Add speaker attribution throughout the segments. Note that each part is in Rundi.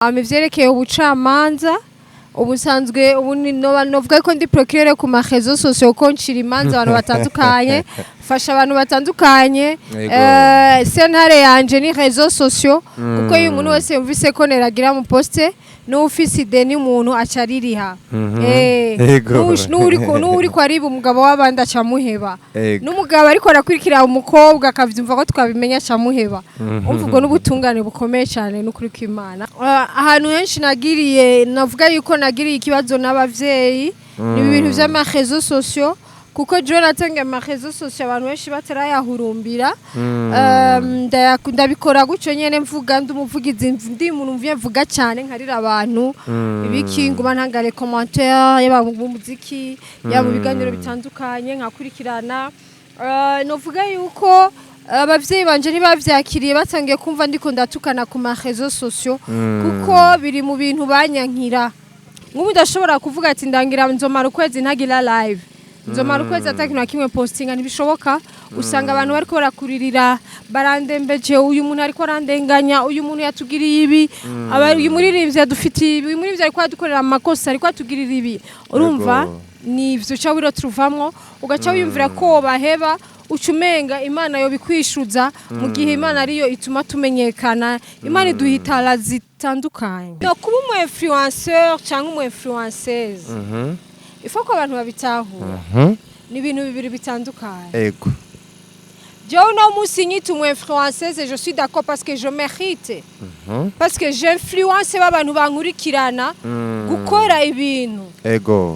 Speaker 1: Hama ivyerekeye ubucamanza, ubu nsanzwe ubu novuga ko ndi procureur ku ma réseaux sociaux, ko ncira imanza abantu batandukanye, fasha abantu batandukanye. Sentare yanje ni réseaux sociaux, kuko iyo umuntu wese yumvise ko neragira mu poste n'ufise ideni, umuntu aca aririha. N'uwuriko ariba umugabo w'abandi aca amuheba. N'umugabo ariko arakurikira umukobwa akavyumva ko twabimenya, aca amuheba. Umva, ubwo n'ubutungane bukomeye cyane n'ukuri kw'Imana. Ahantu henshi nagiriye, navuga yuko nagiriye ikibazo n'abavyeyi, ni ibintu vy'ama réseaux sociaux, kuko jewe natangiye ama réseaux sociaux abantu benshi batarayahurumbira. Ndabikora gutyo nyene, mvuga, ndi umuvugizi, ndi umuntu mvuye mvuga cyane, nkarira abantu ibiki, nguma ntanga les commentaires, yaba mu muziki, yaba mu biganiro bitandukanye nkakurikirana. Novuga yuko abavyeyi banje ntibavyakiriye, batangiye kumva ndiko ndatukana ku ma réseaux sociaux, kuko biri mu bintu banyankira. Nk'ubu ndashobora kuvuga ati ndangira nzomara ukwezi ntagira live, nzomara ukwezi atakintu na kimwe postinga, ntibishoboka. Usanga abantu bariko barakuririra, barandembeje, uyu muntu ariko arandenganya, uyu muntu yatugiriye ibi, uyu muririmbyi yadufitiye ibi, uyu muririmbyi ariko adukorera amakosa, ariko atugirira ibi. Urumva, ni ivyo uca wiro turuvamwo, ugaca wiyumvira ko baheba, uca umenga Imana yo bikwishuza, mu gihe Imana ariyo ituma tumenyekana. Imana iduha itara zitandukanye. No kuba umu influenceur cyangwa umu influenceuse, ifo ko abantu babitahura, ni ibintu bibiri bitandukanye. Jewe uno munsi nyita umu influenceuse, je suis d'accord, parce que je mérite, parce que j'influence b'abantu bankurikirana gukora ibintu,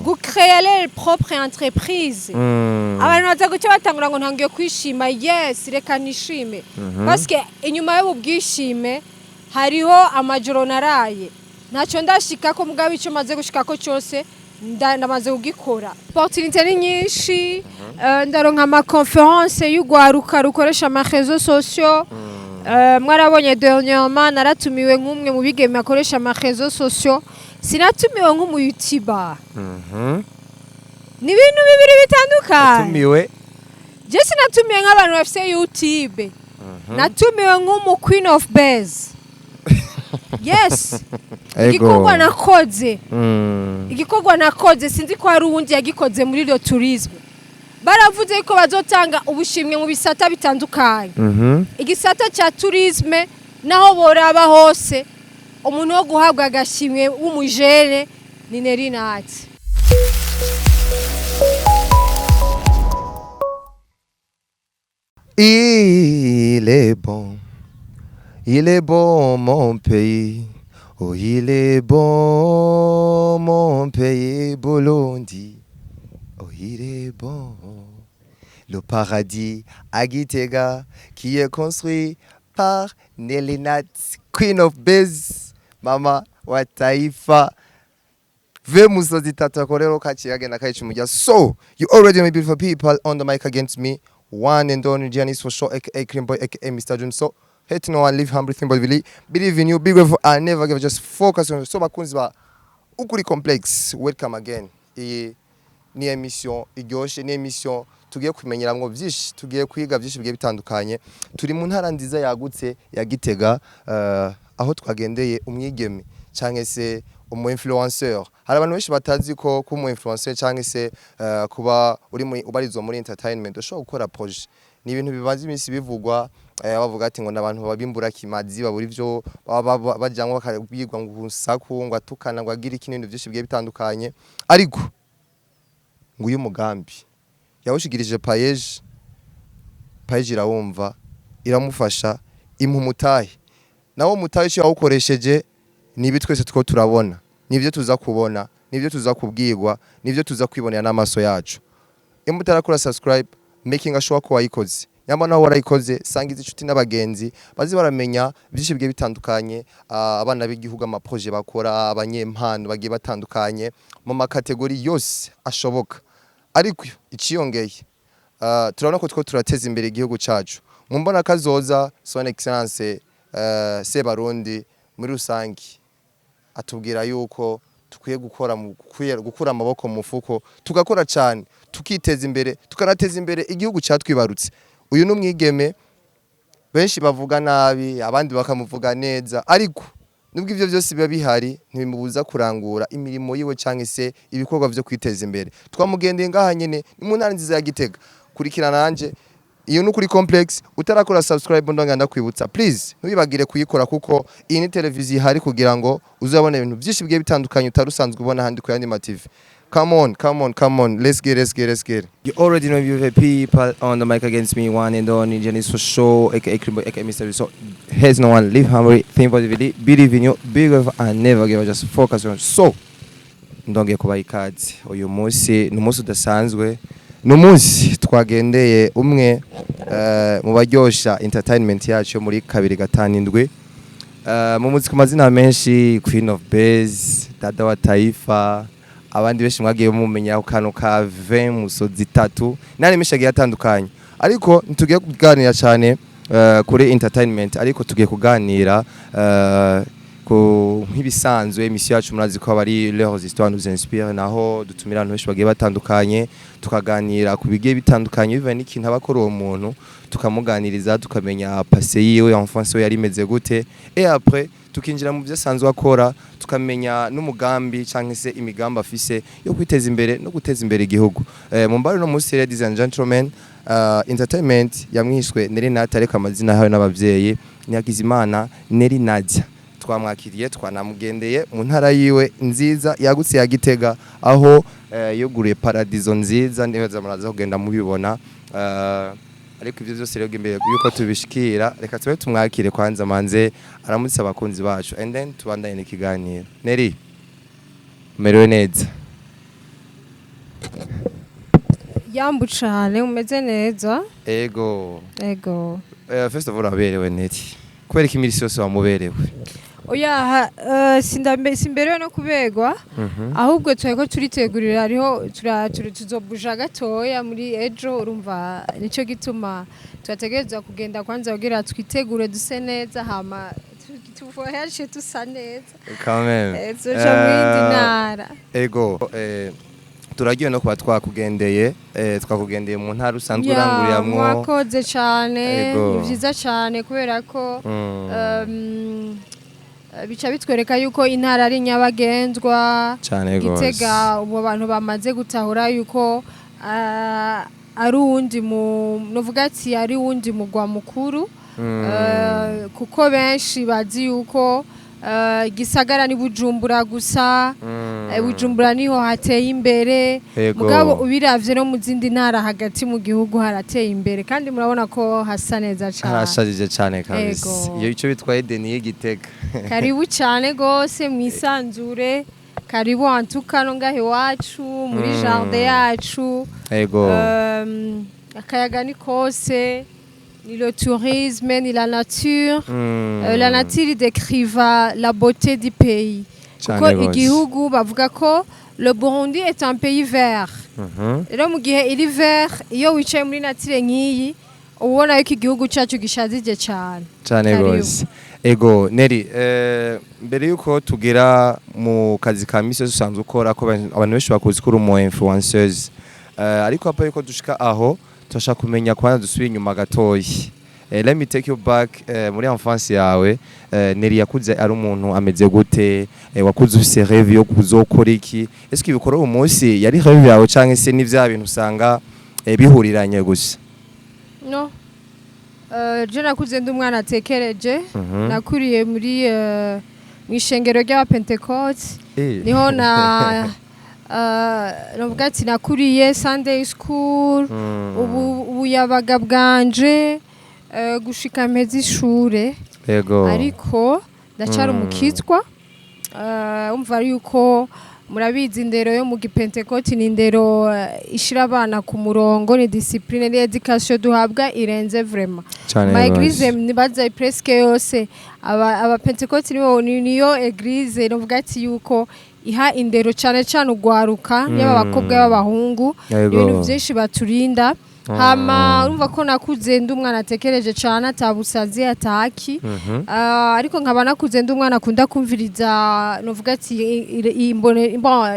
Speaker 1: gucréer leur propre entreprise. Abantu baza guca batangura ngo ntangiye kwishima. Yes, reka nishime, parce que inyuma y'ubu bwishime hariho amajoro naraye ntacyo ndashikako, mugabo icyo maze gushikako cyose ndamaze kugikora. Opportunité ni nyinshi. Ndaronka ama conférence y'ugwaruka rukoresha ama réseaux sociaux. Mwarabonye dernièrement naratumiwe nk'umwe mu bigeme akoresha ama réseaux sociaux, sinatumiwe nk'umu youtuber. Ni ibintu bibiri bitandukanye.
Speaker 2: Tumiwe?
Speaker 1: Je sinatumiwe nk'abantu bafise YouTube, natumiwe nk'umu queen of base. Yes, igikorwa nakoze, igikorwa nakoze, sinzi ko hari uwundi yagikoze muri iyo tourisme. Baravuze ko bazotanga ubushimwe mu bisata bitandukanye. Igisata cya tourisme, naho boraba hose, umuntu wo guhabwa agashimwe w'umujene ni Nelly Nat.
Speaker 2: Il est bon, il est bon mon pays, oh il est bon mon pays Burundi, oh il est bon. Le paradis à Gitega qui est construit par Nelly Nat, Queen of Base, mama wa taifa. Ve musozi tatu akorero kaciye agenda kayica umujya. So you already know, beautiful people, on the mic against me, one and only Giannis for sure, aka Cream Boy, aka Mr. Dream. So hate no one, live humble, think believe, believe in you, be grateful and never give, just focus on. So bakunzi ba Ukuri Complex, welcome again. Iyi ni émission iryoshe, ni émission tugiye kumenyeramwo byinshi, tugiye kwiga byinshi bigiye bitandukanye. Turi mu ntara nziza yagutse ya Gitega, aho twagendeye umwigeme canke se umu influenceur. Hari abantu benshi batazi ko kuba umu influenceur canke se kuba uri muri ubarizwa muri entertainment ushobora gukora projet. Ni ibintu bimaze iminsi bivugwa, bavuga ati ngo n'abantu babimbura kimazi, babura ivyo baba bajamwo, bakabwirwa ngo urusaku, ngo atukana, ngo agira iki, n'ibintu byinshi bigiye bitandukanye. Ariko ngo uyu mugambi yawushikirije PAEEJ, PAEEJ irawumva, iramufasha, imuha umutahe. Nawo mutahe icyo yawukoresheje nibi twese two turabona, nibyo tuza kubona, nibyo tuza kubwirwa, nibyo tuza kwibonera n'amaso yacu. Iyo mutarakora subscribe, making sure ko wayikoze. Nyamba nawe warayikoze, sangiza inshuti n'abagenzi bazi baramenya byinshi bigiye bitandukanye. Abana b'igihugu, ama projets bakora, abanyempano bagiye batandukanye mu ma catégories yose ashoboka. Ariko iciyongeye, turabona ko two turateza imbere igihugu cacu mu mbona kazoza. Son Excellence Sebarundi muri rusangi atubwira yuko tukwiye gukora mu gukura amaboko mu mufuko, tugakora cyane, tukiteza imbere, tukanateza imbere igihugu cyatwibarutse. Uyu ni umwigeme benshi bavuga nabi, abandi bakamuvuga neza, ariko Nubwo ivyo byose biba bihari, ntibimubuza kurangura imirimo yiwe canke se ibikorwa vyo kwiteza imbere. Twamugendeye ngaha nyene ni mu ntara nziza ya Gitega. Kurikirana nanje iyo ni kuri Complex. Utarakora subscribe, ndonga ndakwibutsa, please ntubibagire kuyikora, kuko iyi ni televiziyo ihari kugira ngo uzabone ibintu byinshi bigiye bitandukanye utari usanzwe ubona ahandi ku yandi ma TV. Come on, come on, come on, let's get, let's get, let's get. You already know you have people on the mic against me, one and only Janice for show, aka Krimbo, aka Mr. So here's no one, live hungry, think positively, believe in you, be grateful and never give up, just focus on. So ndongeye kubaha ikaze. Uyu munsi ni umunsi udasanzwe, ni umunsi twagendeye umwe mu baryosha entertainment yacu yo muri 257. Mu muziki ku mazina menshi, Queen of Base, Dada wa Taifa, abandi benshi mwagiye mumenya ku kantu ka 20 musozi itatu n'andi menshi agiye atandukanye. Ariko ntitugiye kuganira cyane kuri entertainment, ariko tugiye kuganira ku nk'ibisanzwe émission yacu. Murazi ko aba ari Leurs histoires nous inspire, naho dutumira abantu benshi bagiye batandukanye, tukaganira ku bigiye bitandukanye bivanye n'ikintu aba akora uwo muntu, tukamuganiriza, tukamenya passé yiwe, enfance we yari imeze gute, et après tukinjira mu byo asanzwe akora, tukamenya n'umugambi canke se imigambi afise yo kwiteza imbere no guteza imbere igihugu. Mu mbaro no munsi, ladies and gentlemen, entertainment yamwiswe Nelly Nat, ariko amazina yahawe n'abavyeyi ni Hakizimana Nelly Nadia. Twamwakiriye, twanamugendeye mu ntara yiwe nziza yagutse ya Gitega, aho yuguriye paradizo nziza. Ndibaza muraza kugenda mubibona. Ariko ivyo byose rero, imbere yuko tubishikira, reka tube tumwakire kwanza, manze aramutse abakunzi bacu and then tubandanye n'ikiganiro. Nelly, umerewe neza?
Speaker 1: Yambu cane, umeze neza?
Speaker 2: Ego.
Speaker 1: Ego.
Speaker 2: First of all, aberewe Nelly? Kubera ko imirisi yose wamuberewe.
Speaker 1: Oya, simberewe no kuberwa, ahubwo twariko turitegurira, hariho tuzobuja gatoya muri ejo. Urumva nico gituma twategerezwa kugenda kwanza kugira twitegure duse neza, hama tuvoyage dusa neza.
Speaker 2: Quand même.
Speaker 1: Tuja mu yindi ntara.
Speaker 2: Ego, turagiye no kuba twakugendeye, twakugendeye mu ntara usanzwe uranguriramwo.
Speaker 1: Mwakoze cane.
Speaker 2: Ego.
Speaker 1: Ni vyiza cane kubera ko bica bitwereka yuko intara ari nyabagendwa.
Speaker 2: Cane gose.
Speaker 1: Gitega ubu abantu bamaze gutahura yuko ari uwundi mu novuga ati ari uwundi mugwa mukuru. Kuko benshi bazi yuko gisagara ni Bujumbura gusa. Bujumbura niho hateye imbere. Mugabo ubiravye no mu zindi ntara hagati mu gihugu harateye imbere, kandi murabona ko hasa neza cane.
Speaker 2: Harashajije cane kabisa.
Speaker 1: Ego.
Speaker 2: Iyo ico bitwaye deni y'Igitega.
Speaker 1: Karibu cyane gose, mwisanzure, karibu antuka no ngaho iwacu muri jardin yacu. Akayaga ni kose, ni le tourisme, ni la nature. La nature décriva la beauté du pays,
Speaker 2: Cane
Speaker 1: kuko
Speaker 2: gose.
Speaker 1: igihugu bavuga ko le Burundi est un pays vert. Rero mu gihe iri vert, iyo wicaye muri nature nk'iyi, ubona yuko igihugu cyacu gishazije cyane.
Speaker 2: Cane
Speaker 1: Karibu.
Speaker 2: gose. Ego Nelly, mbere yuko tugera mu kazi ka misi yose usanzwe ukora, ko abantu benshi bakuzi ko uri umu influenceuse, ariko apa yuko dushika aho, turashaka kumenya kwanza dusubire inyuma gatoyi. Let me take you back muri enfance yawe. Nelly yakuze ari umuntu ameze gute? Wakuze ufise rêve yo kuzokora iki? Est-ce que ibikora uyu munsi yari rêve yawe, canke se ni vya bintu usanga bihuriranye gusa?
Speaker 1: No. Je nakuze ndi umwana atekereje. Nakuriye muri mu ishengero ry'Abapentekote. Niho na novuga ati nakuriye Sunday school. Ubu ubuyabaga bwanje gushika mpeze ishure. Ariko ndacara umukizwa. Umva yuko murabizi, indero yo mu gipentekoti ni indero ishira abana ku murongo, ni discipline, ni éducation duhabwa irenze vraiment.
Speaker 2: Cane
Speaker 1: Ma
Speaker 2: gose.
Speaker 1: église nibaza presque yose aba pentekoti nibo niyo église novuga ati yuko iha indero cane cane ugwaruka, yaba abakobwa y'abahungu, ibintu byinshi baturinda. Hama urumva ko nakuze ndi umwana atekereje cane, atabusazi ataki. Ariko nkaba nakuze ndi umwana akunda kumviriza, novuga ati imbone bon,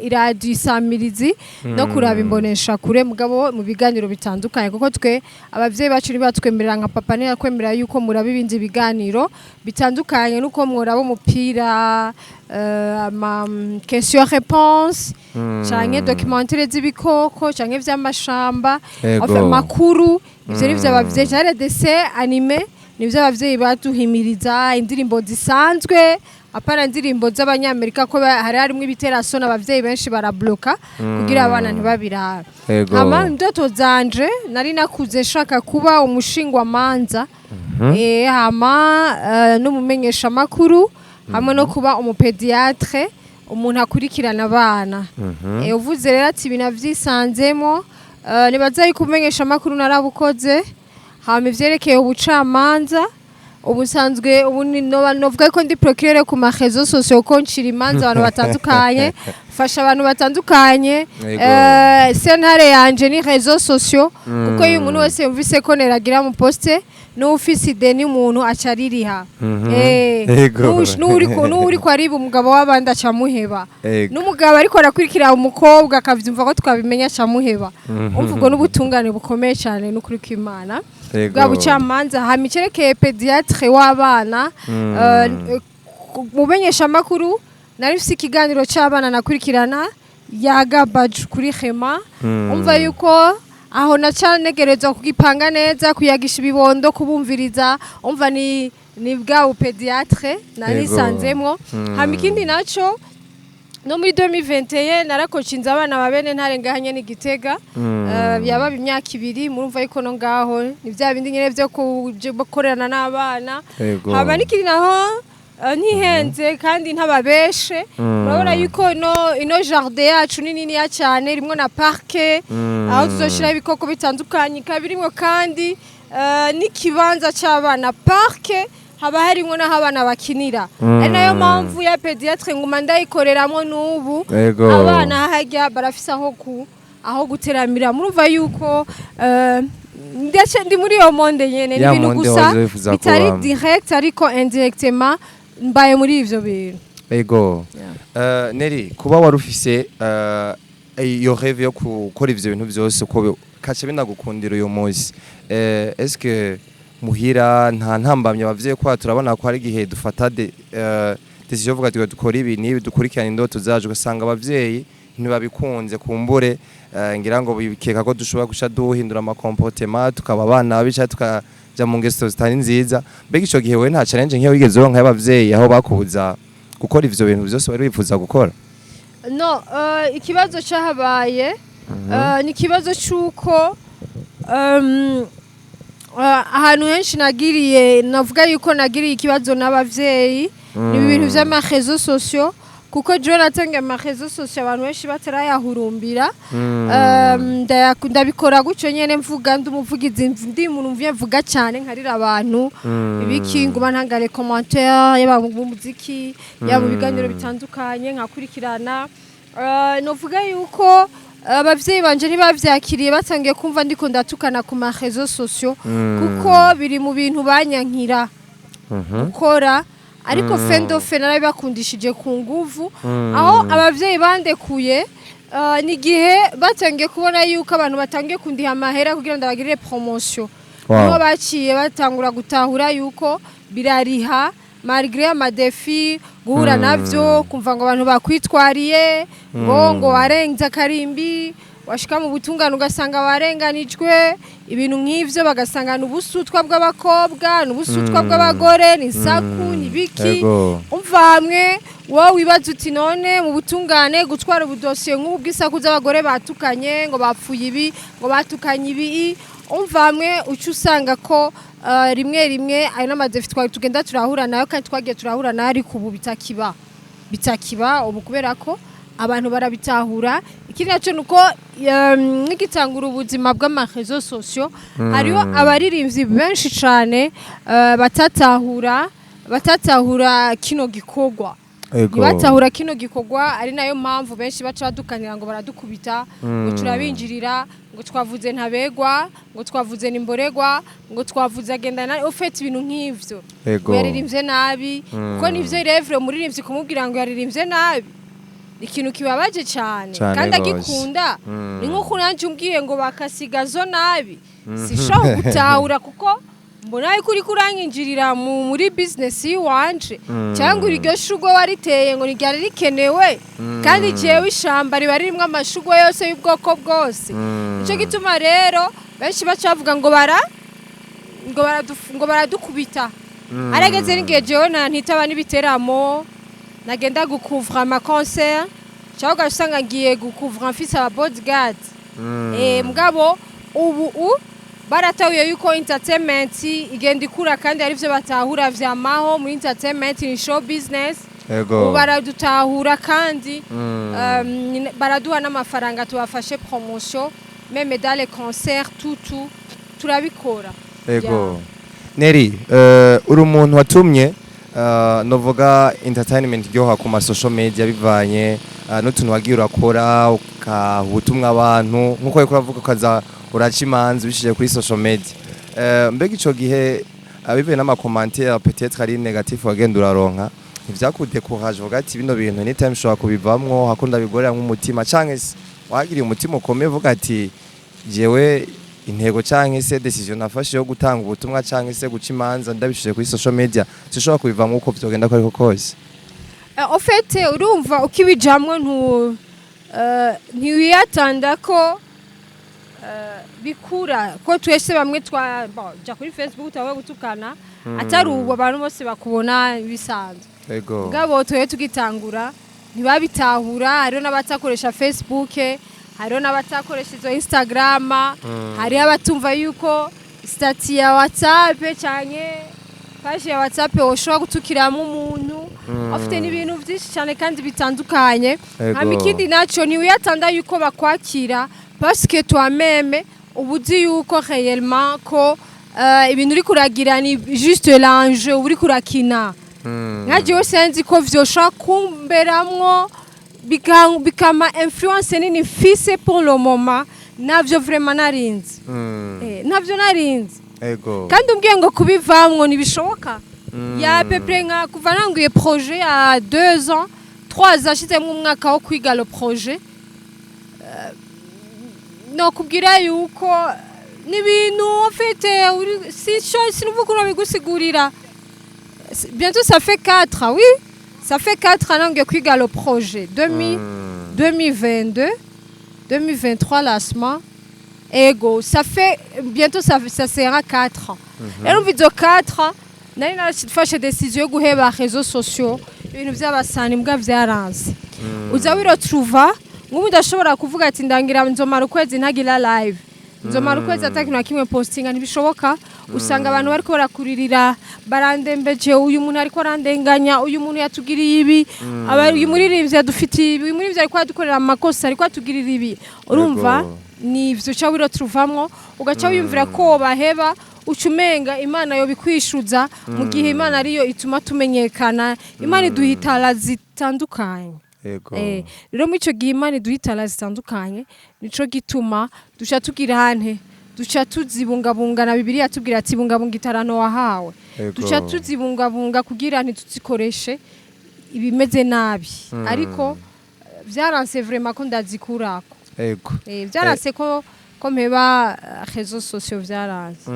Speaker 1: iradiyo isamirizi no kuraba imbonesha kure, mugabo mu biganiro bitandukanye, kuko twe abavyeyi bacu ntibatwemerera, nka papa ntiyakwemerera yuko muraba ibindi biganiro bitandukanye nuko mworaba umupira, ama question réponse canke documentaire z'ibikoko canke vy'amashamba. Enfin, makuru ivyo nivyo abavyeyi, canke dessin animé, nivyo abavyeyi baduhimiriza. Indirimbo zisanzwe, apana indirimbo z'abanyamerika, ko hari harimwo ibiterasoni, abavyeyi benshi barabloka kugira abana ntibabirabe. Hama indoto zanje, nari nakuze nshaka kuba umushingwamanza, hama n'umumenyeshamakuru, hamwe no kuba umu pédiatre, umuntu akurikirana abana. Uvuze rero ati ibintu navyisanzemo, nibaza yuko umumenyeshamakuru narabukoze. Hama ivyerekeye ubucamanza, ubu nsanzwe ubu novuga ko ndi procureur ku ma réseaux sociaux, ko ncira imanza abantu batandukanye, fasha abantu batandukanye. Sentare yanje ni réseaux sociaux, kuko iyo umuntu wese yumvise ko neragira mu poste n'ufise ideni, umuntu aca aririha. N'uwuriko ariba umugabo w'abandi aca amuheba. N'umugabo ariko arakurikira umukobwa akavyumva ko twabimenya, aca amuheba. Umva, ubwo n'ubutungane bukomeye cyane n'ukuri kw'Imana bwa bucamanza. Hama icerekeye pédiatre w'abana, mu menyeshamakuru nari mfise ikiganiro c'abana nakurikirana, Yaga Baju kuri Hema. Umva yuko aho naca negerezwa kugipanga neza, kuyagisha ibibondo, kubumviriza. Umva, ni bwa pédiatre narisanzemwo. Hama ikindi naco, no muri 2021 narakocinze abana ba bene ntare ngahanye n'Igitega. Yababa imyaka 2. Murumva yuko no ngaho ni bya bindi nyene vyo gukorana n'abana. Hama n'ikindi naho, ntihenze kandi ntababeshe, murabona yuko ino jardin yacu ni niniya cyane, irimwo na parc aho tuzoshiraho ibikoko bitandukanye, ikaba irimwo kandi n'ikibanza c'abana, parc haba harimwo n'aho abana bakinira. Ari nayo mpamvu ya pédiatre nguma ndayikoreramwo n'ubu. Abana harya barafise aho guteramira. Murumva yuko ndetse ndi muri iyo monde nyene, ni
Speaker 2: Ya
Speaker 1: ibintu
Speaker 2: monde
Speaker 1: gusa
Speaker 2: wahoze wifuza
Speaker 1: bitari
Speaker 2: kubamwo.
Speaker 1: direct, ariko indirectement mbaye muri ivyo bintu.
Speaker 2: Neri, kuba wari ufise iyo rêve yo gukora ivyo bintu vyose, uko kaca binagukundira uyu munsi, est-ce que muhira nta ntambamye abavyeyi? Kwa turabona ko hari igihe dufata décision vuga ati dukora ibi n'ibi, dukurikirana indoto zacu, ugasanga abavyeyi ntibabikunze, kumbure ngira ngo bikeka ko dushobora guca duhindura ama comportement, tukaba abana babi canke tukaja mu ngeso zitari nziza. Mbega ico gihe wewe nta challenge nk'iyo wigeze uronka y'abavyeyi, aho bakubuza gukora ivyo bintu vyose wari wifuza gukora?
Speaker 1: No, ikibazo cyahabaye ni ikibazo cy'uko ahantu henshi nagiriye, navuga yuko nagiriye ikibazo n'abavyeyi, ni ibintu vy'ama réseaux sociaux, kuko jewe natangiye ama réseaux sociaux abantu benshi batarayahurumbira. Ndabikora gutyo nyene, mvuga, ndi umuvugizi, ndi umuntu mvuye mvuga cyane, nkarira abantu, ibiki, nguma ntanga les commentaires, yaba mu muziki, yaba mu biganiro bitandukanye, nkakurikirana. Novuga yuko abavyeyi banje ntibavyakiriye, batangiye kumva ndiko ndatukana ku ma réseaux sociaux, kuko biri mu bintu banyankira gukora. Ariko fendofe narabibakundishije ku nguvu. Aho abavyeyi bandekuye ni igihe batangiye kubona yuko abantu batangiye kundiha amahera kugira ngo ndabagirire promotion. Niho baciye batangura gutahura yuko birariha, malgré ama défis guhura navyo, kumva ngo abantu bakwitwariye, ngo warenze akarimbi, washika mu butungane ugasanga warenganijwe, ibintu nk'ivyo, bagasanga ni ubusutwa bw'abakobwa, ni ubusutwa bw'abagore, ni isaku, ni biki. Umva, hamwe wowe wibaza uti none mu butungane gutwara ubudosiye nk'ubu bw'isaku z'abagore batukanye, ngo bapfuye ibi, ngo batukanye ibi, umva, hamwe uca usanga ko rimwe rimwe ayo n'ama défis twari tugenda turahura nayo, kandi twagiye turahura nayo, ariko ubu bitakiba ubu, kubera ko abantu barabitahura. Ikindi nacyo ni uko nk'igitangura ubuzima bw'ama réseaux sociaux, hariho abaririmbyi benshi cane batatahura kino gikorwa. Ntibatahura kino gikorwa, ari nayo mpamvu benshi baca badukanira ngo baradukubita, ngo turabinjirira, ngo twavuze ntabegwa, ngo twavuze nimboregwa, ngo twavuze agendana ufite ibintu nk'ivyo, ngo yaririmbye nabi, kuko nivyo revre umuririmbyi kumubwira ngo yaririmbye nabi ni ikintu kibabaje cyane.
Speaker 2: Cane
Speaker 1: Kandi
Speaker 2: gose.
Speaker 1: agikunda. Ni nk'uko nanjye umbwiye ngo bakasigazo nabi, sishobora gutahura, kuko mbona yuko uriko uranyinjirira muri business y'iwanje, cyangwa iryo shugwe wariteye ngo ntiryari rikenewe, kandi jewe ishamba riba ririmwo amashugwe yose y'ubwoko bwose. Nico gituma rero benshi baca bavuga ngo baradukubita. Arageze n'igihe jewe ntitaba n'ibiteramo, nagenda gukuvra ama concert, cyangwa ugasanga ngiye gukuvra mfise aba bodyguard. Mugabo ubu baratahuye yuko entertainment igenda ikura, kandi ari byo batahura vyamaho muri entertainment ni show business. Ubu baradutahura kandi baraduha n'amafaranga tubafashe promotion, même dans les concerts, tout tout turabikora.
Speaker 2: Ego. Neri, uri umuntu watumye novuga entertainment iryoha ku ma social media, bivanye n'utuntu wagiye urakora, ukaha ubutumwa abantu, nkuko uriko uravuga, ukaza uraca imanza ubishije kuri social media. Mbega ico gihe, bivuye n'ama commentaire peut-être ari négatif wagenda uraronka, ntivyaku décourage, uvuga ati bino bintu anytime ushobora kubivamwo, hakunda bigorera nk'umutima, canke se wagiriye umutima ukomeye, uvuga ati jewe intego canke se décision nafashe yo gutanga ubutumwa canke se guca imanza ndabishije kuri social media, sinshobora kubivamwo uko vyogenda ko ariko kose?
Speaker 1: En fait, urumva ukibijamwo ntiwiyatanda ko bikura, ko twese bamwe twa bon, ja kuri Facebook utawe gutukana, atari ubu abantu bose bakubona bisanzwe. Mugabo twebwe tugitangura ntibabitahura. Hariho n'abatakoresha Facebook, hariho n'abatakoresha izo Instagram, hariho abatumva yuko statut ya WhatsApp canke page ya WhatsApp ushobora gutukiramo umuntu afite n'ibintu byinshi cyane kandi bitandukanye. Hama ikindi naco, ntiwiyatanda yuko bakwakira, parce que toi-même uba uzi yuko réellement ko ibintu uri kuragira ni juste l'enjeu, uba uri kurakina. Nka jewe sinzi ko vyoshobora kumberamwo bikama influence nini mfise pour le moment, navyo vraiment narinzi. Navyo narinzi. Kandi umbwiye ngo kubivamwo ntibishoboka. Ya peu près nka kuva nanguye projet ya 2 ans, 3 ans, ashizemwo umwaka wo kwiga le projet, nokubwira yuko n'ibintu ufite sinuvuga ukuntu bigusigurira. Bientôt ça fait 4 ans, oui, ça fait 4 ans nanguye kwiga le projet 2000, 2022, 2023 lancement. Ego, ça fait bientôt, ça sera 4 ans. Rero umva, izo 4 ans nari narafashe décision yo guheba réseaux sociaux, ibintu by'abasani, mbwa vyaranze. Uza wiretrouva nk'ubu ndashobora kuvuga ati ndangira nzomara ukwezi ntagira live, nzomara ukwezi atakintu na kimwe postinga, ntibishoboka. Usanga abantu bariko barakuririra, barandembeje, uyu muntu ariko arandenganya, uyu muntu yatugiriye ibi, uyu muririmbyi yadufitiye ibi, uyu muririmbyi ariko adukorera amakosa, ariko atugirira ibi. Urumva, ni ivyo uca wiretrouvamwo, ugaca wiyumvira ko baheba, uca umenga Imana yo bikwishuza, mu gihe Imana ariyo ituma tumenyekana. Imana iduha itara zitandukanye. Rero muri ico gihe Imana iduha itara zitandukanye, nico gituma duca tugira hante, duca tuzibungabunga. Na Bibiliya tubwira ati bungabunga itarano wahawe. Duca tuzibungabunga kugira ntituzikoreshe ibimeze nabi. Ariko vyaranse vraiment ko ndazikurako. Vyaranse ko mpeba réseaux sociaux, vyaranse.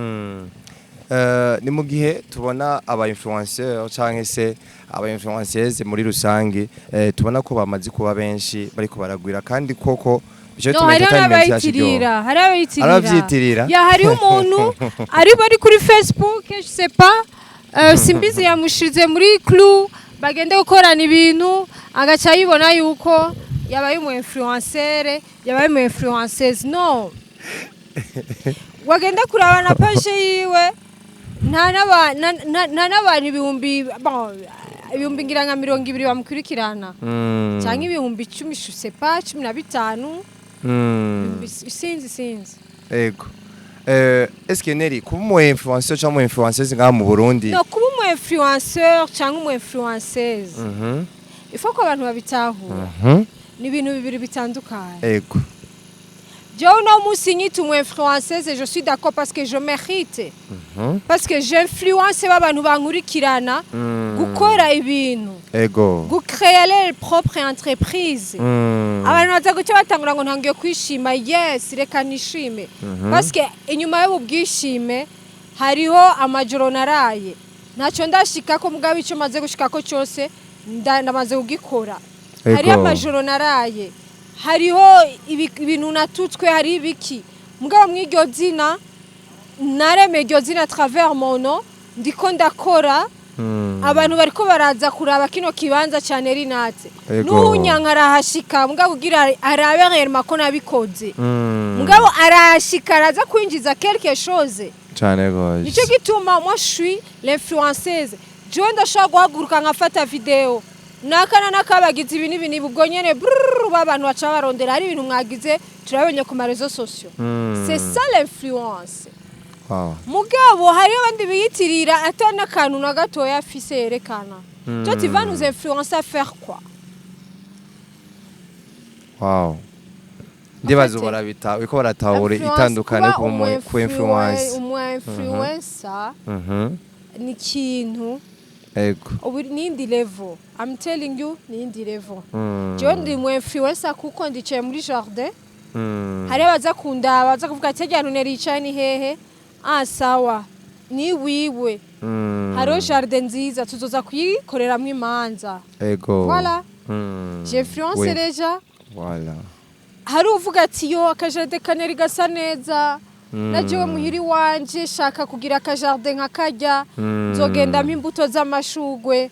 Speaker 2: Ni mu gihe tubona aba influenceur canke se aba influenceuses muri rusange, tubona ko bamaze kuba benshi, bariko baragwira, kandi koko bico
Speaker 1: No,
Speaker 2: bituma
Speaker 1: hariho
Speaker 2: entertainment yacu iryoha.
Speaker 1: n'abayitirira, hariho abayitirira.
Speaker 2: Arabavyitirira?
Speaker 1: Ya, hariho umuntu ari bari kuri Facebook, je sais pas, simbizi yamushize muri crew, bagende gukorana ibintu, agaca yibona yuko yabaye umu influenceur, yabaye umu influenceuse. No wagenda kuraba na page yiwe, nta n'abantu ibihumbi, bon, ibihumbi ngira nka 20 bamukurikirana, cyangwa 10,000, je sais pas, 15. Sinzi, sinzi.
Speaker 2: Ego. Eske Neri, kuba umu influenceur cyangwa umu influenceuse ngaha mu Burundi?
Speaker 1: No, kuba umu influenceur cyangwa umu influenceuse, Ifo ko abantu babitahura, ni ibintu bibiri bitandukanye. Jewe uno munsi nyita umu influenceuse, je suis d'accord, parce que je mérite, parce que j'influence b'abantu bankurikirana gukora ibintu, gucréer leur propre entreprise. Abantu baza guca batangura ngo ntangiye kwishima. Yes, reka nishime, parce que inyuma y'ubu bwishime hariho amajoro naraye ntacyo ndashikako, mugabo icyo maze gushikako cyose ndamaze kugikora. Hariho amajoro naraye, hariho ibintu natutswe, hariho ibiki, mugabo mw'iryo zina naremeye, iryo zina à travers mon nom ndiko ndakora. Abantu bariko baraza kuraba kino kibanza cyane rinatse. N'uwunyanka arahashika, mugabo kugira arabe réellement ko nabikoze. Mugabo arahashika, araza kwinjiza quelque chose.
Speaker 2: Cane gose.
Speaker 1: Nicyo gituma moi je suis l'influenceuse. Jewe ndashobora guhaguruka nkafata video naka na naka bagize ibi n'ibi n'ibi, ubwo nyene brrr, b'abantu baca barondera hari ibintu mwagize turabonye ku maréseaux sociaux. C'est ça l'influence. Mugabo hariho abandi biyitirira ata n'akantu na gatoya afise yerekana. Toi, tu vas nous influencer à faire quoi?
Speaker 2: Wow. Ndibaza
Speaker 1: En fait,
Speaker 2: barabita uriko baratahura
Speaker 1: influence-
Speaker 2: itandukane
Speaker 1: kuba
Speaker 2: ku influence.
Speaker 1: Umu influencer ni ikintu ubu nindi level. I'm telling you, nindi level. Jewe ndi mu influencer kuko ndicaye muri jardin. Hariho abaza kundaba, baza kuvuga ati: "Harya hantu nericaye ni hehe? Ah, sawa, ni wiwe." Hariho jardin nziza, tuzoza kuyikoreramwo imanza. Voilà. J'influence déjà. Hari uvuga ati: "Yo, akajardin kaneri gasa neza, na jewe muhiri wanje shaka kugira akajardin nka karya, nzogendamo imbuto z'amashugwe."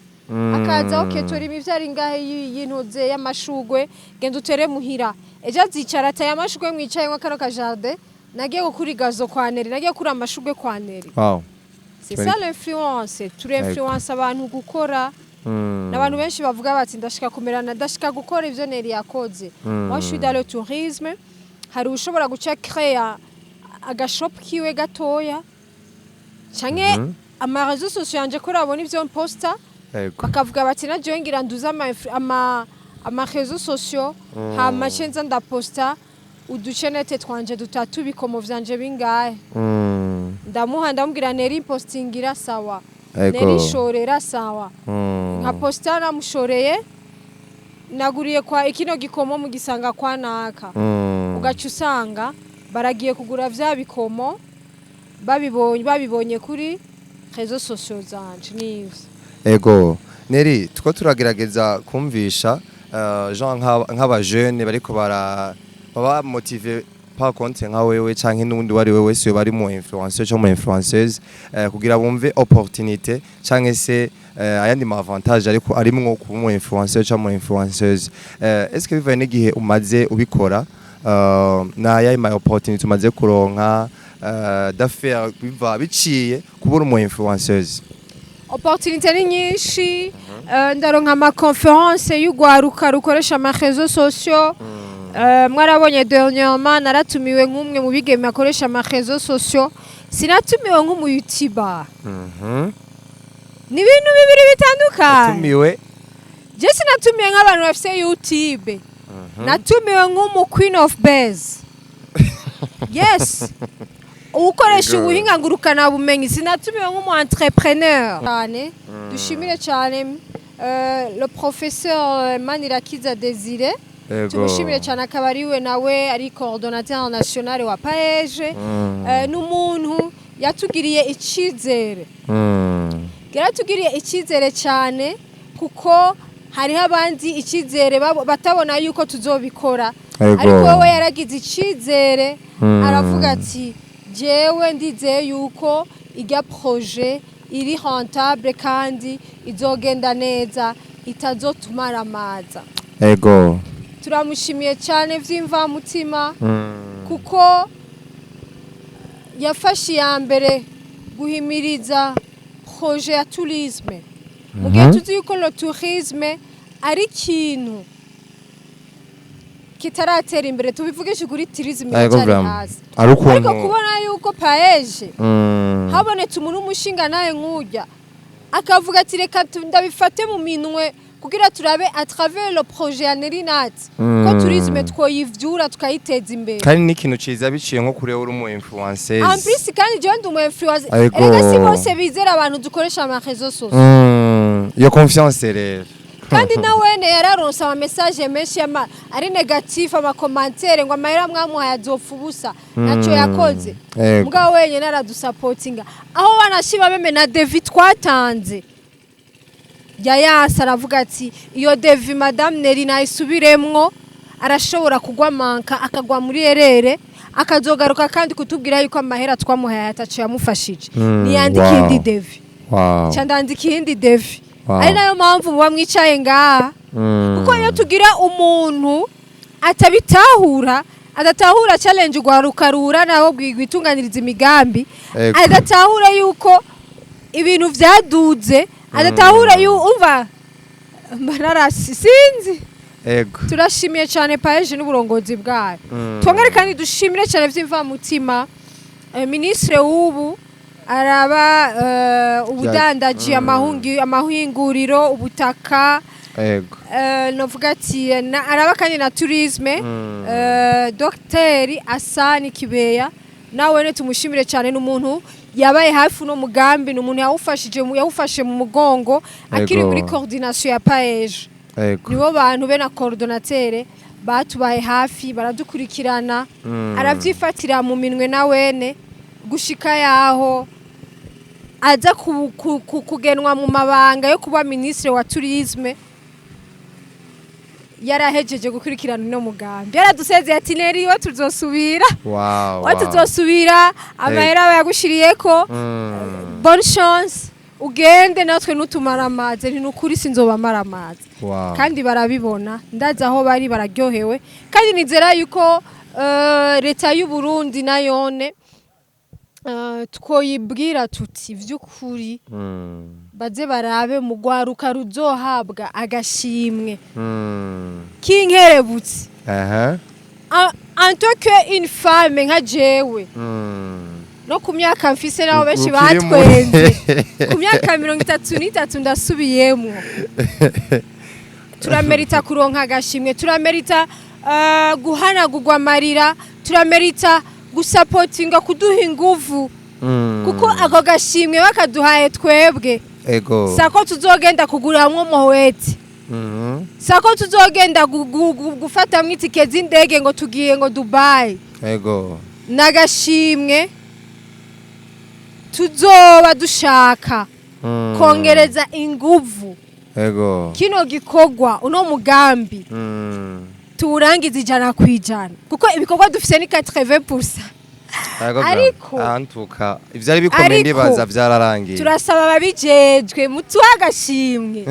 Speaker 1: Akaza: "Ok, tora imivyaro ingahe y'intuze y'amashugwe, genda utere muhira." Ejo azicara ataye amashugwe mwicayemwo kano kajardin, nagiye gukura igazo kwa Neri, nagiye gukura amashugwe kwa Neri. C'est ça l'influence. Turinfluence abantu gukora. N'abantu benshi bavuga bati: "Ndashika kumerana, ndashika gukora ivyo Neri yakoze." Moi je suis dans le tourisme. Hari ushobora guca créer agashop kiwe gatoya canke amaréseaux sociaux yanje ko urabona ivyo mposta, bakavuga bati: "Na jewe ngira nduze ama réseaux sociaux, hama ce nza ndaposta uduchaînettes twanje dutatu, ibikomo vyanje bingahe." Ndamuha, ndamubwira: "Neri postingira, sawa." "Neri shorera, sawa." Nka posta namushoreye, naguriye kwa ikino gikomo mu gisanga kwa naka. Ugaca usanga baragiye kugura vya bikomo babibonye kuri réseaux sociaux zanje, nivyo.
Speaker 2: Ego Neri, tuko turagerageza kumvisha Jean nk'abajene bariko bara baba motivé par contre nka wewe canke n'undi wari we wese bari mu influenceur cyangwa mu influenceuse, kugira bumve opportunité canke se ayandi ma avantage ariko arimwo kuba mu influenceur cyangwa mu influenceuse. Est-ce que bivaye n'igihe umaze ubikora, na yayi ma opportunité umaze kuronka d'affaires biva biciye kubura umu influenceuse?
Speaker 1: Opportunité ni nyinshi. Ndaronka ama conférence y'ugwaruka rukoresha ama réseaux sociaux. Mwarabonye dernièrement naratumiwe nk'umwe mu bigeme akoresha ama réseaux sociaux, sinatumiwe nk'umu youtuber. Ni ibintu bibiri bitandukanye.
Speaker 2: Tumiwe.
Speaker 1: Je sinatumiwe nk'abantu bafise YouTube, natumiwe nk'umu queen of base, yes, ukoresha ubuhinga ngurukana bumenyi. Sinatumiwe nk'umu entrepreneur. Cyane dushimire cyane le professeur Manirakiza Désiré. Tumushimire cyane, akaba ariwe nawe ari coordonnateur national wa PAEEJ. N'umuntu yatugiriye icyizere, yaratugiriye icyizere cyane, kuko hariho abandi icyizere batabona yuko tuzobikora, ariko wowe yaragize icyizere, aravuga ati: "Jewe ndizeye yuko irya projet iri rentable kandi izogenda neza, itazotumara amaza." Turamushimiye cyane vy'imvamutima, kuko yafashe iya mbere guhimiriza projet ya tourisme, mu gihe tuzi yuko le tourisme ari ikintu kitaratera imbere. Tubivugishe kuri tourisme iracyari hasi.
Speaker 2: Ari ukuntu
Speaker 1: Ariko kubona yuko PAEEJ habonetse umuntu w'umushinga nawe nk'ujya akavuga ati: "Reka ndabifate mu minwe kugira turabe à travers le projet ya Nelly Nat ko tourisme twoyivyura, tukayiteza imbere.
Speaker 2: Kandi n'ikintu ciza biciye nko kuri uri umu influenceuse.
Speaker 1: En plus kandi jewe ndi umu influencer. Erega si bose bizera abantu dukoresha ama réseaux sociaux.
Speaker 2: Iyo confiance rero.
Speaker 1: Kandi nawene yararonse ama message menshi ari négatif, ama commentaire ngo amahera mwamuhaye azopfa ubusa, naco yakoze. Mugabo wenyene aradusapotinga, aho wanashiba même na devis twatanze yayasa, aravuga ati iyo devis madame Nelly nayisubiremwo, arashobora kugwa manka, akagwa muri erreur, akazogaruka kandi kutubwira yuko amahera twamuhaye ataco yamufashije. Niyandika iyindi devis. Ca ndandika iyindi devis. Ari nayo mpamvu muba mwicaye ngaha, kuko iyo tugira umuntu atabitahura, adatahura challenge ugwaruka ruhura nabo rwitunganiriza imigambi, adatahura yuko ibintu vyaduze, adatahura umva mba narasi sinzi. Turashimiye cyane PAEEJ n'uburongozi bwayo. Twongere kandi dushimire cyane vy'imvamutima ministre w'ubu araba ubudandaji, amahinguriro, ubutaka, novuga ati araba kandi na tourisme, Dr Asani Kibeya, nawe tumushimire cyane. N'umuntu yabaye hafi no mugambi, ni umuntu yawufashije yawufashe mu mugongo akiri muri coordination ya PAEEJ. Nibo bantu be na coordonnateur batubaye hafi, baradukurikirana, aravyifatira mu minwe na wene gushika yaho aza kugenwa mu mabanga yo kuba ministre wa tourisme. Yarahejeje gukurikirana uno mugambi, yaradusezeye ati Nelly we tuzosubira, we tuzosubira, amahera bayagushiriyeko, bonne chance, ugende natwe nutumara amazi. Ni nukuri sinzobamara amazi. Kandi barabibona, ndazi aho bari bararyohewe, kandi nizera yuko leta y'u Burundi nayone twoyibwira tuti vy'ukuri baze barabe mu rwaruka ruzohabwa agashimwe k'inkerebutsi. En tant que une femme nka jewe, no ku myaka mfise, naho benshi
Speaker 2: Ukiri
Speaker 1: batwenze, ku myaka 33 ndasubiyemwo, turamerita kuronka agashimwe, turamerita guhanagurwa amarira, turamerita gusapotinga, kuduha inguvu, kuko ako gashimwe bakaduhaye twebwe, sako tuzogenda kuguramwo mohweti, sako tuzogenda gufatamwo itike z'indege ngo tugiye ngo Dubai. N'agashimwe tuzoba dushaka kongereza inguvu kino gikorwa, uno mugambi tuwurangiza 100%, kuko ibikorwa dufise ni 80%.
Speaker 2: Antuka ivyari bikomeye,
Speaker 1: Ariko
Speaker 2: ndibaza vyararangiye.
Speaker 1: Turasaba ababijejwe mutuhe agashimwe,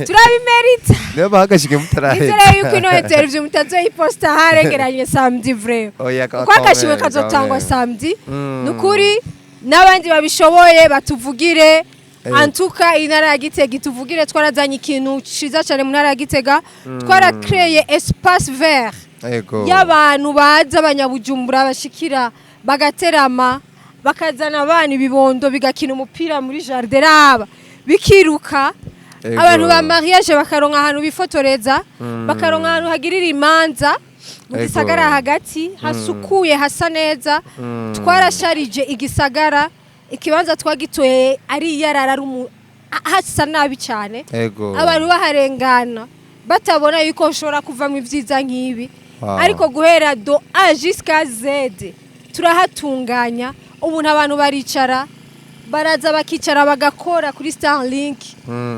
Speaker 1: turabimerita.
Speaker 2: Niyo bahagashike mutaraheza.
Speaker 1: Nizere yuko ino interview mutazoyiposta harengeranye samedi vrai,
Speaker 2: Oya,
Speaker 1: kuko agashimwe
Speaker 2: quand même,
Speaker 1: kazotangwa
Speaker 2: quand même.
Speaker 1: samedi. Nukuri n'abandi babishoboye batuvugire. Antuka intara ya Gitega ituvugire, twarazanye ikintu ciza cyane mu ntara ya Gitega, twarakreye espace vert y'abantu baza, abanyabujumbura bashikira bagaterama, bakazana abana, ibibondo bigakina umupira muri jardin, raba bikiruka. Abantu ba mariage bakaronka ahantu bifotoreza, bakaronka ahantu hagirira imanza mu gisagara hagati, hasukuye, hasa neza. Twarasharije igisagara, ikibanza twagitoye ari iyarara, ari hasa nabi cyane, abantu baharengana batabona yuko ushobora kuvamo ibyiza nk'ibi. Ariko guhera de A jusqu'à Z turahatunganya, ubu abantu baricara, baraza bakicara bagakora kuri Starlink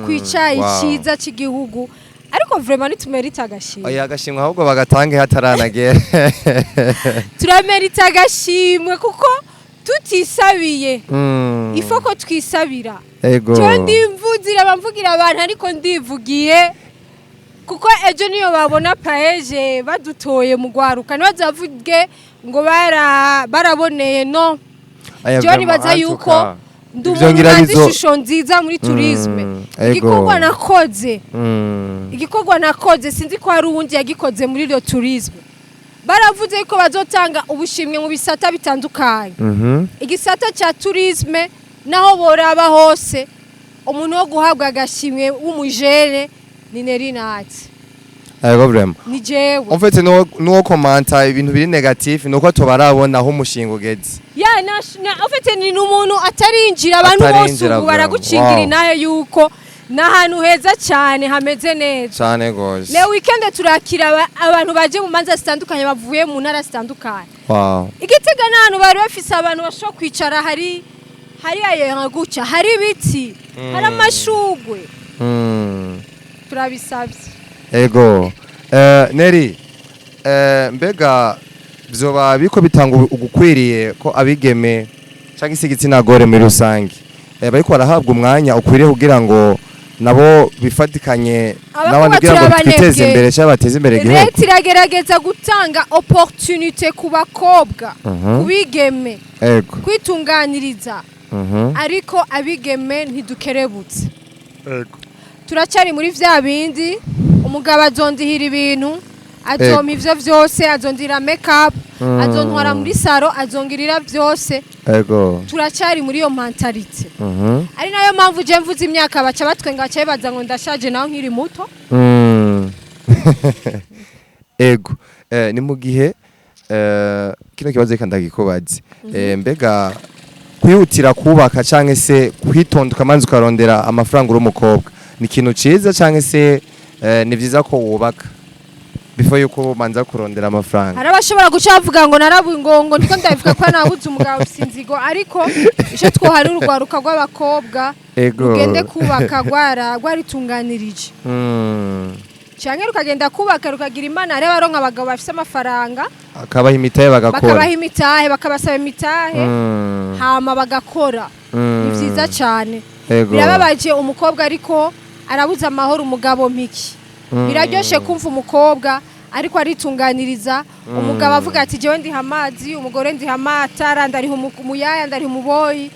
Speaker 1: ku icayi ciza cy'igihugu. Ariko vraiment nitumerita agashimwe.
Speaker 2: Oya, agashimwe ahubwo bagatange hataranagera.
Speaker 1: Turamerita agashimwe kuko tutisabiye, ifo ko twisabira. Cyo ndimvugira, bamvugira abantu, ariko ndivugiye kuko ejo niyo babona PAEEJ badutoye mu gwaruka, ntibazavuge ngo baraboneye no.
Speaker 2: Aya,
Speaker 1: Jewe
Speaker 2: vraiment,
Speaker 1: nibaza
Speaker 2: en tout
Speaker 1: yuko
Speaker 2: cas,
Speaker 1: ndi
Speaker 2: ivyo
Speaker 1: umuntu
Speaker 2: ngira
Speaker 1: ntanze ishusho nziza muri tourisme. Igikorwa nakoze, igikorwa nakoze sinzi ko hari uwundi yagikoze muri iyo tourisme. Baravuze yuko bazotanga ubushimwe mu bisata bitandukanye. Igisata cya tourisme, naho boraba hose, umuntu wo guhabwa agashimwe w'umujene Ni Nelly Nat.
Speaker 2: Ego, vraiment.
Speaker 1: Ni jewe.
Speaker 2: En fait, nuwo commenta ibintu biri négatif nuko tubarabona aho umushinga ugeze.
Speaker 1: Ya, na en fait ni umuntu atarinjira, abantu bose
Speaker 2: Atarinjira
Speaker 1: ubu
Speaker 2: vraiment.
Speaker 1: baragucingira inahe yuko ni ahantu heza cyane, hameze neza.
Speaker 2: Cane gose.
Speaker 1: Le weekend turakira abantu baje mu manza zitandukanye, bavuye mu ntara zitandukanye. Igitega ni ahantu bari bafise abantu bashobora kwicara, hari ayenga gutya, hari ibiti, hari amashugwe. Turabisabye.
Speaker 2: Ego. Nelly, mbega vyoba biko bitanga ugukwiriye ko abigeme canke se igitsina gore muri rusange bariko barahabwa umwanya ukwiriye kugira ngo nabo bifatikanye
Speaker 1: Abakobwa
Speaker 2: n'abandi kugira ngo
Speaker 1: turabanebwe.
Speaker 2: twiteze imbere cyangwa bateze imbere igihugu?
Speaker 1: Leta iragerageza gutanga opportunité ku bakobwa, ku bigeme, kwitunganiriza, ariko abigeme ntidukerebutse. Turacyari muri vya bindi: umugabo azondihira ibintu, azompa ivyo vyose, azondihira make up, azontwara muri salon, azongirira vyose. Turacyari muri iyo mentalité, ari nayo mpamvu je mvuze imyaka baca batwenga, baca bibaza ngo ndashaje naho nkiri muto.
Speaker 2: Ego. Ni mu gihe kino kibazo reka ndagikubaze. Mbega kwihutira kubaka canke se kwitonda ukamanza ukarondera amafaranga uri umukobwa ni ikintu ciza, canke se ni vyiza ko wubaka before yuko umanza kurondera amafaranga?
Speaker 1: Hari abashobora guca bavuga ngo narabu ngo ndiko ndabivuga ko nabuze umugabo sinzigo, ariko icyo twohari urwaruka rw'abakobwa rugende kubaka rwaritunganirije, canke rukagenda kubaka rukagira Imana, hariho abaronka abagabo bafise amafaranga,
Speaker 2: akabaha imitahe bagakora.
Speaker 1: Bakabaha imitahe, bakabasaba imitahe, hama bagakora. Ni vyiza cane. Birababaje umukobwa ariko arabuza amahoro umugabo mpiki. Biraryoshe kumva umukobwa ariko aritunganiriza, umugabo avuga ati: "Jewe ndiha amazi, umugore ndiha amatara, ndariha umuyaya, ndariha umuboyi."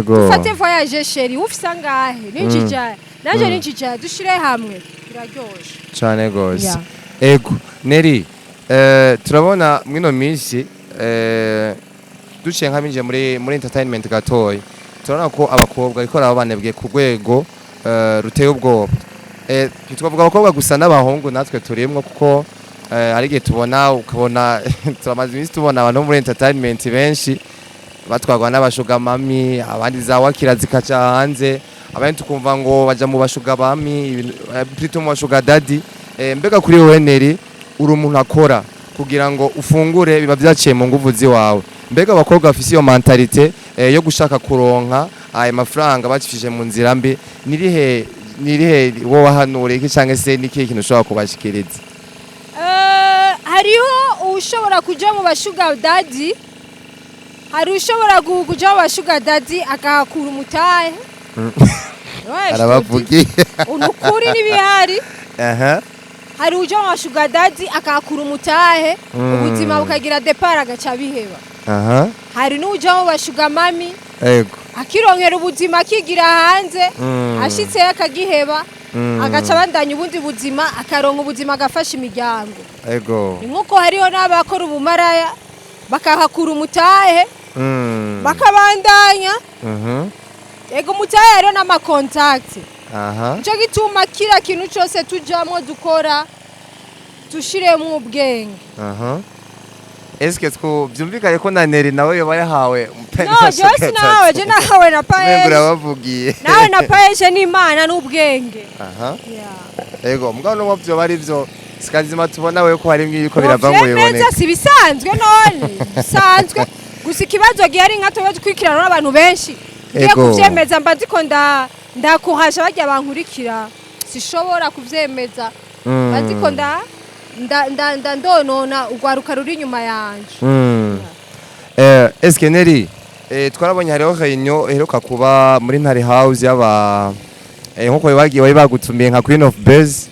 Speaker 1: "Dufate voyage chéri, ufise angahe? Ninjija nanje, ninjija, dushire hamwe." Biraryoshe.
Speaker 2: Cane gose.
Speaker 1: Yeah.
Speaker 2: Ego, Nelly, turabona mwino minsi, duciye nk'abinjiye muri entertainment gatoya, turabona ko abakobwa ariko barabanebwe ku rwego ruteye ubwoba. Ntitwavuga abakobwa gusa, n'abahungu natwe turimwo, kuko hari igihe tubona, ukabona turamaze iminsi tubona abantu bo muri entertainment benshi batwarwa n'aba sugar mummy, abandi za wakira zikaca hanze, abandi tukumva ngo baja mu ba sugar mummy, plutôt mu ba sugar daddy. Mbega kuri wowe Nelly, uri umuntu akora kugira ngo ufungure, biba vyaciye mu nguvu ziwawe. Mbega abakobwa bafise iyo mentalité yo gushaka kuronka ayo mafaranga bacishije mu nzira mbi, nirihe wowe wahanura iki, canke se nikihe kintu ushobora kubashikiriza?
Speaker 1: Hariho ushobora kuja mu ba sugar daddy, hari ushobora kuja mu ba sugar daddy akahakura umutahe. Ouais,
Speaker 2: Arabavugiye.
Speaker 1: Nukuri n'ibihari. Hari uja mu ba sugar daddy akahakura umutahe, ubuzima bukagira départ, agaca biheba. Hari n'uja mu ba sugar mummy, akironkera ubuzima, akigira hanze, ashitseyo akagiheba, agaca abandanya ubundi buzima, akaronka ubuzima, agafasha imiryango. Ni nk'uko hariho n'abakora ubumaraya bakahakura umutahe, bakabandanya. Ego, umutahe hariho n'ama contacts. Nico gituma kira kintu cose tujamwo dukora dushiremwo ubwenge.
Speaker 2: Eske two byumvikane ko na Nelly nawe yoba yahawe?
Speaker 1: No, jewe sinahawe, je nahawe na
Speaker 2: Umengo
Speaker 1: PAEEJ.
Speaker 2: urabavugiye.
Speaker 1: Nawe na PAEEJ n'Imana n'ubwenge. Yeah.
Speaker 2: Ego, mugabo n'uwo vyoba ari vyo sikazima tubona we ko harimwo ibiko birava ngo
Speaker 1: Vyemeza
Speaker 2: biboneke.
Speaker 1: Si bisanzwe none, bisanzwe gusa ikibazo gihari nka twebwe dukurikirana n'abantu benshi, ngiye kuvyemeza mba ndiko ndakuhaje barya bankurikira, sishobora kuvyemeza, mba ndiko nda nda nda nda ndonona urwaruka ruri inyuma yanje.
Speaker 2: Eske Nelly, twarabonye hariho réunion iheruka kuba muri Ntare House y'aba nkuko bagiye bari bagutumiye nka Queen of Base,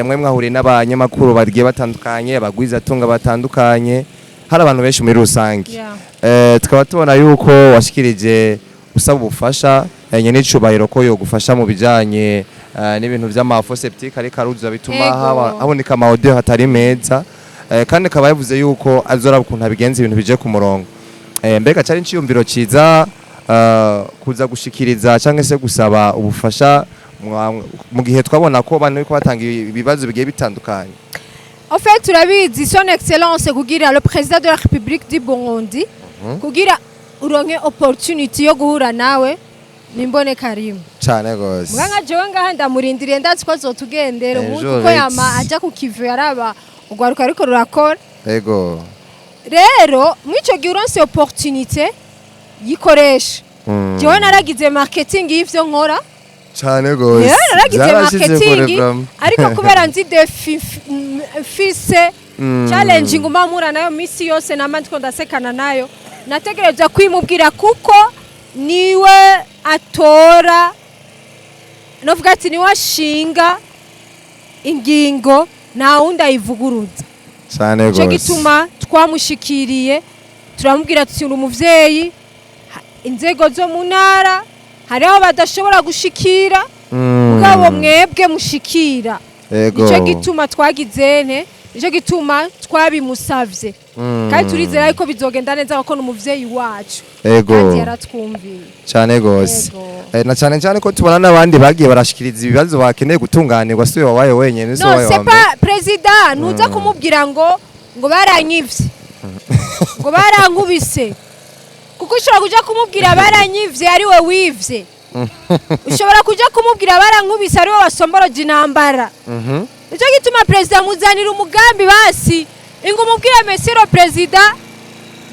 Speaker 2: mwe mwahuriye n'abanyamakuru bagiye batandukanye, abagwizatunga batandukanye, hari abantu benshi muri rusange. Tukaba tubona yuko washikirije usaba ubufasha nyene icubahiro ko yogufasha mu bijanye n'ibintu vy'ama fosse septique ariko aruzuza bituma haboneka ama odeur atari meza, kandi akaba yavuze yuko azoraba ukuntu abigenza ibintu bije ku murongo. Mbega cari iciyumviro ciza kuza gushikiriza canke se gusaba ubufasha Mu gihe twabona ko abantu bariko batanga ibibazo bigiye bitandukanye.
Speaker 1: En fait, turabizi, son excellence kugira le président de la République du Burundi, kugira uronke opportunity yo guhura nawe nimboneka rimwe.
Speaker 2: Cane gose.
Speaker 1: Muga nka jewe ngaha ndamurindiriye, ndazi ko azotugendera umunsi
Speaker 2: Ejo
Speaker 1: kuko yama
Speaker 2: retse.
Speaker 1: aja ku kivu yaraba urwaruka ariko rurakora. Rero mw'ico gihe uronse opportunité, yikoresha. Jewe naragize marketing y'ivyo nkora.
Speaker 2: Cane gose.
Speaker 1: Rero naragize
Speaker 2: Vyarashize kure
Speaker 1: marketing,
Speaker 2: vraiment.
Speaker 1: ariko kubera nzi défi mfise, challenge nguma mpura nayo misi yose, nama ndiko ndasekana nayo, nategerezwa kwimubwira kuko niwe atora, novuga ati niwe ashinga ingingo, nta wundi ayivuguruza.
Speaker 2: Cane
Speaker 1: Nico
Speaker 2: gose.
Speaker 1: gituma twamushikiriye, turamubwira tuti: "Uri umuvyeyi, inzego zo mu ntara hariho badashobora gushikira, mugabo mwebwe mushikira." Nico gituma twagize nte, nico gituma twabimusavye, kandi turizera yuko bizogenda neza kuko ni umuvyeyi wacu, kandi yaratwumviye.
Speaker 2: Cane gose.
Speaker 1: Ego.
Speaker 2: Na cane cane ko tubona n'abandi bagiye barashikiriza ibibazo bakeneye gutunganirwa, si wabaye wenyene, si
Speaker 1: No,
Speaker 2: wabaye
Speaker 1: c'est
Speaker 2: wa mbere.
Speaker 1: pas président, ntuza kumubwira ngo baranyivye, ngo barankubise, kuko ushobora kuja kumubwira baranyivye ari we wivye, ushobora kuja kumubwira barankubise ari we wasomboroje intambara. Nicyo gituma perezida muzanira umugambi, basi ingo umubwire: "Monsieur le président,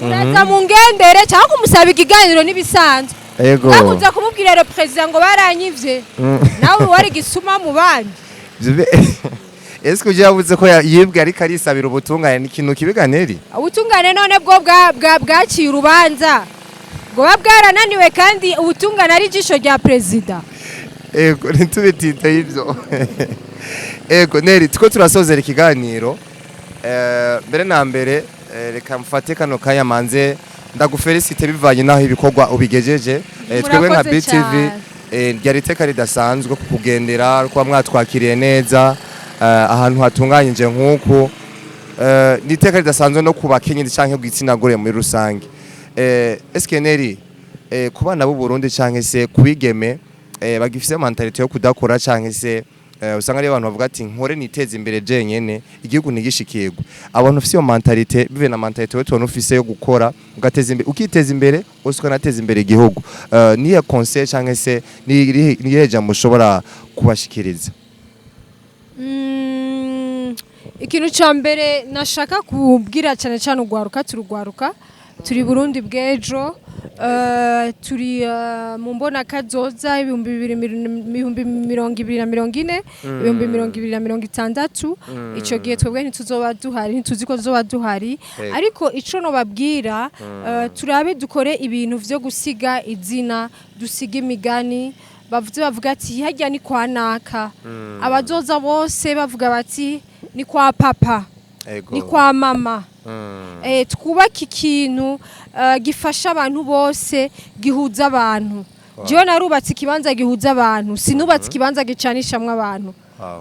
Speaker 1: muraza mu ngendere", cyangwa kumusaba ikiganiro n'ibisanzwe. Kakuza kumubwira rero perezida ngo baranyivye, nawe wari igisuma mu bandi.
Speaker 2: Ese uje yavuze ko yibwe ariko arisabira ubutungane, ni ikintu kibiganeri?
Speaker 1: Ubutungane none bwo bwaciye urubanza, bwoba bwarananiwe, kandi ubutungane ari ijisho rya perezida.
Speaker 2: Ego, ntitubitinde y'ibyo. Ego Neri, tuko turasozera ikiganiro. Mbere na mbere, reka mfate kano kanya manze ndagufelicite bivanye n'aho ibikorwa ubigejeje. Twebwe nka
Speaker 1: Murakoze
Speaker 2: BTV,
Speaker 1: cyane.
Speaker 2: Ryari iteka ridasanzwe kukugendera, kuba mwatwakiriye neza, ahantu hatunganyije nk'uku. Ni iteka ridasanzwe no ku bakenyezi canke ku gitsina gore muri rusange. Eske Neri, ku bana b'u Burundi canke se kubigeme bagifise mentalité yo kudakora, canke se usanga ari abantu bavuga ati: "Nkore niteze imbere jenyene, igihugu ntigishikirwe", abantu ufise iyo mentalité, bive na mentalité we tubona ufise yo gukora ugateza imbere, ukiteza imbere wose ukanateza imbere igihugu, niye conseil canke se niyihe jambo ushobora kubashikiriza?
Speaker 1: Ikintu cya mbere nashaka kubwira cyane cyane urwaruka, turugwaruka, turi Burundi bw'ejo, turi mu mbona kazoza 2040, 2060. Icyo gihe twebwe ntituzoba duhari, ntituzi ko tuzoba duhari. Ariko ico nobabwira, turabe dukore ibintu vyo gusiga izina, dusiga imigani, bavuze bavuga ati: "Harya ni kwa naka." Abazoza bose bavuga bati: "Ni kwa papa, ni kwa mama." Twubake ikintu gifasha abantu bose, gihuza abantu. Jewe narubatse ikibanza gihuza abantu, sinubatse ikibanza gicanishamwo abantu.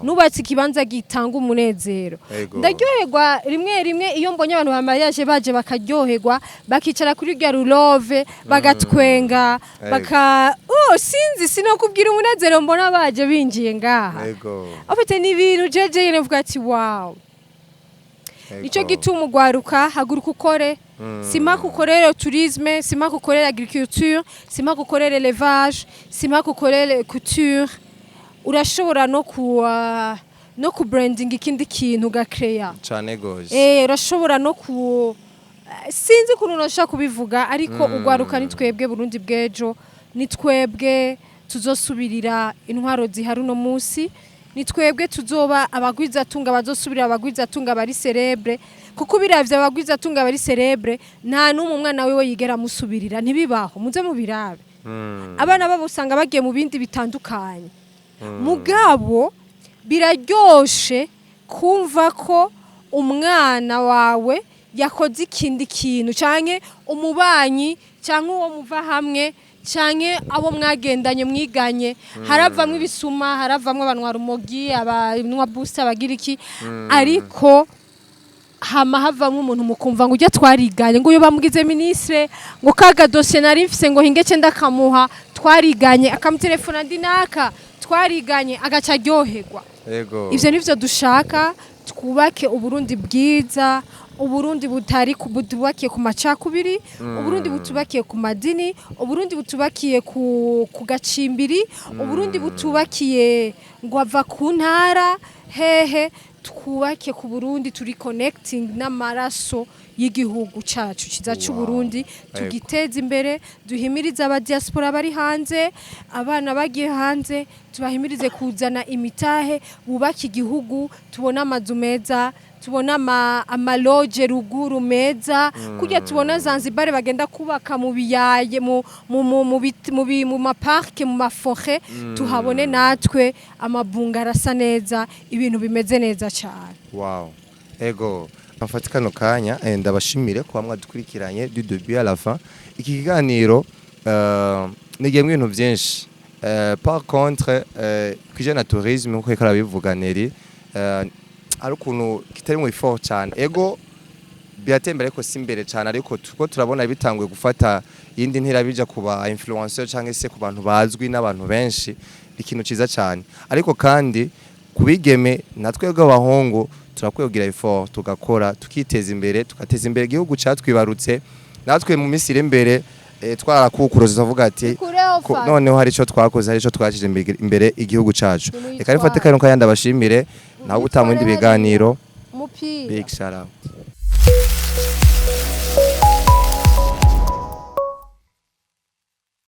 Speaker 1: Nubatse ikibanza gitanga umunezero. Ndaryoherwa rimwe rimwe iyo mbonye abantu ba mariage baje bakaryoherwa, bakicara kuri rya rulove, bagatwenga, baka, oh, sinzi, sinokubwira umunezero mbona baje binjiye ngaha. Afite ni ibintu jeje nyene mvuga ati: "Wow." Nico gituma ugwaruka, haguruka ukore. Simaka ukorere tourisme, simaka ukorere agriculture, simaka ukorere élevage, simaka ukorere couture, urashobora no ku branding ikindi kintu ugakreya.
Speaker 2: Cane gose.
Speaker 1: Urashobora no ku, sinzi ukuntu nashaka kubivuga, ariko ugwaruka ni twebwe Burundi bw'ejo, ni twebwe tuzosubirira intwaro zihari uno munsi, ni twebwe tuzoba abagwizatunga bazosubirira abagwizatunga bari célèbres, kuko ubiravye abagwizatunga bari célèbres nta n'umwe umwana wiwe yigera amusubirira, ntibibaho, muze mubirabe. Abana babo usanga bagiye mu bindi bitandukanye. Mugabo biraryoshe kumva ko umwana wawe yakoze ikindi kintu, canke umubanyi, canke uwo muva hamwe, canke abo mwagendanye mwiganye. Haravamwo ibisuma, haravamwo abanwa rumogi, abanwa busa, abagira iki, ariko hama havamwo umuntu mukumva ngo ujya twariganye, ngo uyu bamugize ministre, ngo kaga dossier nari mfise, ngo hinge cenda kamuha, twariganye, akamutelefona ndi naka. Twariganye, agaca aryoherwa. Ivyo nivyo dushaka. Twubake Uburundi bwiza, Uburundi butari butubakiye ku macakubiri, Uburundi butubakiye ku madini, Uburundi butubakiye ku gacimbiri, Uburundi butubakiye ngo ava ku ntara hehe. Twubake ku Burundi turi connecting n'amaraso y'igihugu cacu ciza c'Uburundi. Tugiteze imbere, duhimirize aba diaspora bari hanze, abana bagiye hanze, tubahimirize kuzana imitahe, bubake igihugu, tubone amazu meza, tubone ama lodge ruguru meza, kurya tubona Zanzibar bagenda kubaka mu biyaye, mu ma parcs, mu ma forêts. Tuhabone natwe amabunga arasa neza, ibintu bimeze neza cyane.
Speaker 2: Wow. Ego. Mfate kano kanya ndabashimire kuba mwadukurikiranye du début à la fin. Iki kiganiro nigiyemwo ibintu byinshi. Par contre, kije na tourisme nkuko yariko arabivuga Nelly, ari ukuntu kitari mu effort cyane. Ego, biratembera ariko si imbere cyane, ariko tuko turabona bitanguye gufata iyindi ntera, bija ku ba influencer cyangwa se ku bantu bazwi n'abantu benshi, ikintu ciza cyane. Ariko kandi kubigeme natwe abahungu turakwiye kugira effort, tugakora, tukiteza imbere, tugateza imbere igihugu catwibarutse. Natwe mu minsi iri imbere twarakukuruza tuvuga ati
Speaker 1: Ikureho.
Speaker 2: Noneho hari ico twakoze, hari ico twashije imbere igihugu cacu.
Speaker 1: Nimuyitware.
Speaker 2: Reka rifate kano kanya ndabashimire nawe utamu bindi biganiro.
Speaker 1: Umupira.
Speaker 2: Big shout out.